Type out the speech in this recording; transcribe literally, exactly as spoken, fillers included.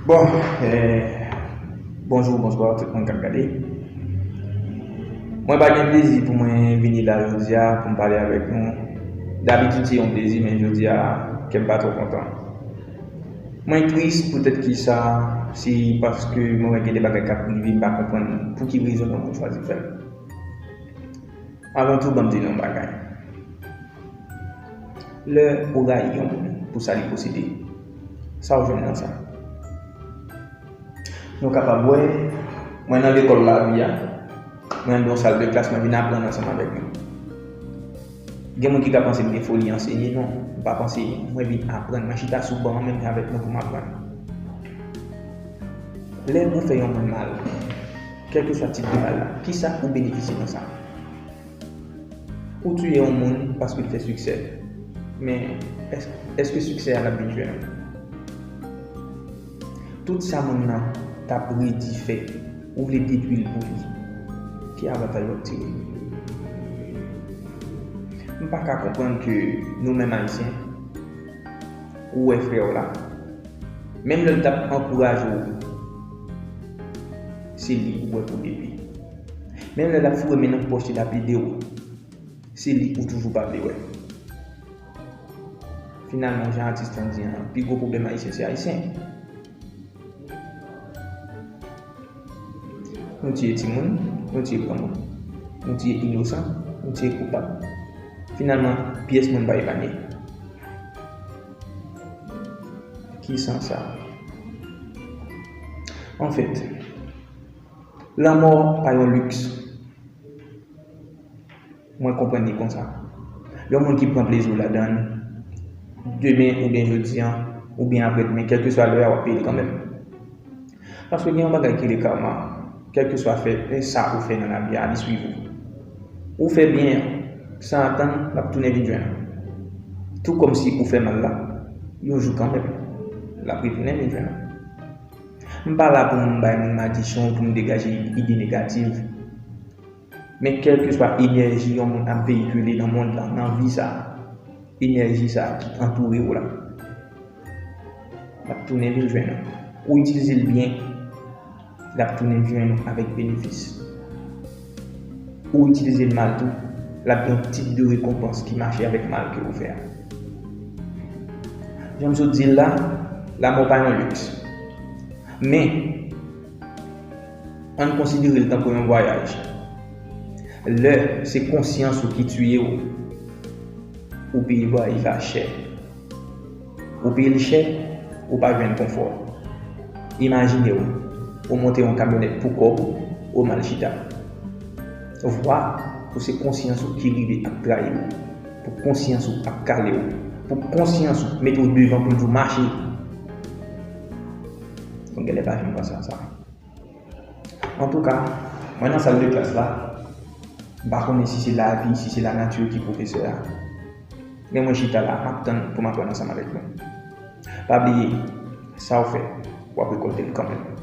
Bon, eh, bonjou, bonswa tout moun k ap gade. Mwen pa gen plezi pou mwen vini la jodi a pou m pale avèk nou. Dabitid se yon plezi, men jodi a kè m pa twò kontan. Mwen tris poutèt kisa, se paske mwen wè gen de bagay k ap rive, m pa konprann pou ki rezon yon moun chwazi fè l. Avan tou, ban m di nou yon bagay. Lè ou rayi yon moun pou sa li posede, sa w jwenn nan sa? Nou kapab wè, mwen nan lekòl lavi a, mwen anndan yon sal de klas, mwen vin aprann ansanm avèk nou. Gen moun ki ka panse m gen foli ansenye, non, m pa panse, mwen vin aprann, mwen chita sou ban an menm jan avèk nou pou m aprann. Lè ou fè yon moun mal, kèlkeswa tip de mal la, kisa ou benefisye nan sa? Ou tiye yon moun paske l fè siksè, men èske, èske siksè a l ap vin jwenn ou? Tout sa moun nan t ap redi fè, ou vle detwi l pou li. Ki avantaj w ap tire? M pa ka konprann ke nou menm Ayisyen, ou wè frè w la, menm lè l t ap ankouraje w, se li ou wè pou detwi. Menm lè l ap foure men nan pòch li, l ap ede w, se li ou toujou pa vle wè. Finalman, jan atis lan di an, pi gwo pwoblèm Ayisyen se Ayisyen. Nou tiye timoun, nou tiye granmoun. Nou tiye inosan, nou tiye koupab. Finalman, pyès moun pa epanye. Ki sans sa? Anfèt, lanmò pa yon liks. Mwen konprann li konsa. Yon moun ki pran plezi w ladan l, demen oubyen jodi a, oubyen aprè demen, kèlkeswa lè a, w ap peye l kanmenm. Paske gen yon bagay ki rele karma. Kèlkeswa fè, e sa ou fè nan lavi a, li swiv ou. Ou fè byen an, san atann, l ap tounen vin jwenn ou. Tou kòmsi ou fè mal la, yon jou kanmenm, l ap retounen vin jwenn ou. M pa la pou m bay moun madisyon, pou m degaje ide negativ. Men kèlkeswa enèji yon moun ap veyikile nan mond lan, nan vi sa a, enèji sa a ki antoure w la, l ap tounen vin jwenn ou. Ou itilize l byen, l ap tounen jwenn ou avèk benefis. Ou itilize l mal tou, l ap gen yon tip de rekonpans ki mache avèk mal ke ou fè a. Jan m sot di l la, lanmò pa yon liks. Men, ann konsidere l tankou yon vwayaj. Lè se konsyans ou ki tiye w, ou peye vwayaj la chè. Ou peye l chè, ou pa jwenn konfò. Imajine w, ou monte yon kamyonèt pou kò w, ou mal chita. Vwa pou se konsyans ou ki rive ap trayi w, pou konsyans ou ap kale w, pou konsyans ou mete w devan pou l di w mache. Ou genlè pa janm panse a sa. Antouka, mwen nan sal de klas la, m pa konnen si se lavi, si se lanati ki pwofesè a. Men mwen chita la, m ap tann pou m aprann ansanm avèk nou. Pa bliye, sa w fè, w ap rekòlte l kanmenm.